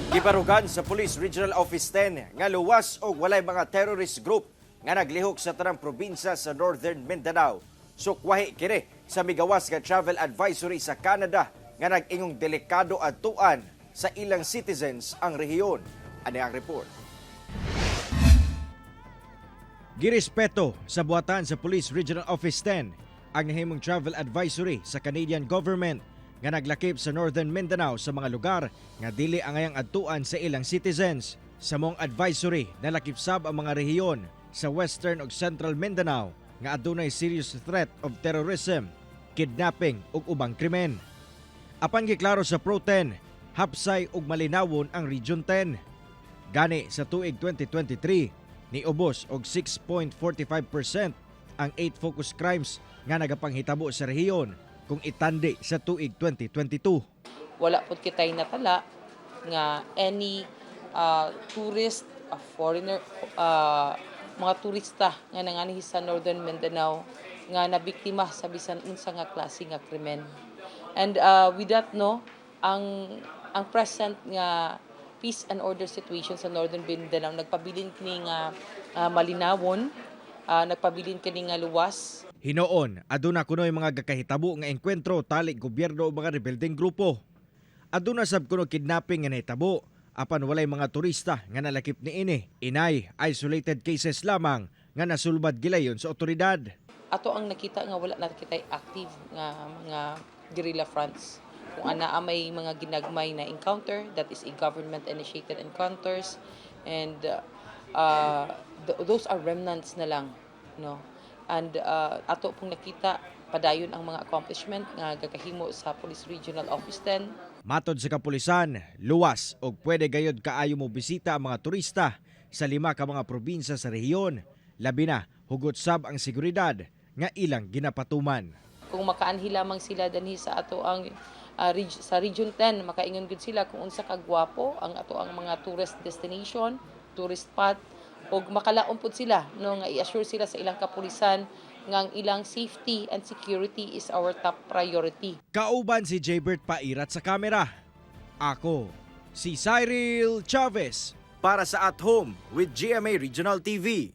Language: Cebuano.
Gibarugan sa Police Regional Office 10 nga luwas og walay mga terrorist group nga naglihok sa tanang probinsya sa Northern Mindanao. Sukwahi kini sa migawas nga travel advisory sa Canada nga nag-ingong delikado adtuan sa ilang citizens ang rehiyon. Ani ang report. Girespeto sa buhatan sa Police Regional Office 10 ang nahimong travel advisory sa Canadian government nga naglakip sa Northern Mindanao sa mga lugar nga dili angayang adtuan sa ilang citizens. Sa maong advisory, nalakip sab ang mga rehiyon sa Western ug Central Mindanao nga adunay serious threat of terrorism, kidnapping ug ubang krimen. Apan giklaro sa Pro 10, hapsay ug malinawon ang Region 10. Gani sa tuig 2023, niubos og 6.45% ang 8 focus crimes nga nagapanghitabo sa rehiyon kung itandi sa tuig 2022. Wala pud kitay natala nga any tourist, a foreigner, mga turista nga nanganhi sa Northern Mindanao nga nabiktima sa bisan unsa nga klase nga krimen. And with that, no, ang present nga peace and order situation sa Northern Mindanao nagpabilin kini nga malinawon, nagpabilin kini nga luwas. Hinuon, aduna kunoy mga gakahitabo nga engkwentro tali gobyerno o mga rebeldeng grupo. Aduna sab kuno kidnapping nga nahitabo apan walay mga turista nga nalakip niini. Inay isolated cases lamang nga nasulbad gilayon sa otoridad. Ato ang nakita nga wala na kitay active nga mga guerrilla fronts. Kung anaa may mga ginagmay na encounter, that is a government initiated encounters, and those are remnants na lang, no? And ato pong nakita padayon ang mga accomplishment nga gakahimo sa Police Regional Office 10. Matod sa kapulisan, luwas og pwede gayod kaayo mo bisita ang mga turista sa lima ka mga probinsya sa rehiyon. Labi na hugot sab ang seguridad nga ilang ginapatuman. Kung makaanhi lamang sila dinhi sa ato ang sa Region 10, makaingon gud sila kung unsa ka gwapo ang ato ang mga tourist destination, tourist spot, ug makalaom pud sila, no, nga i-assure sila sa ilang kapulisan nga ang ilang safety and security is our top priority. Kauban si Jaybert Pairat sa kamera. Ako, si Cyril Chavez para sa At Home with GMA Regional TV.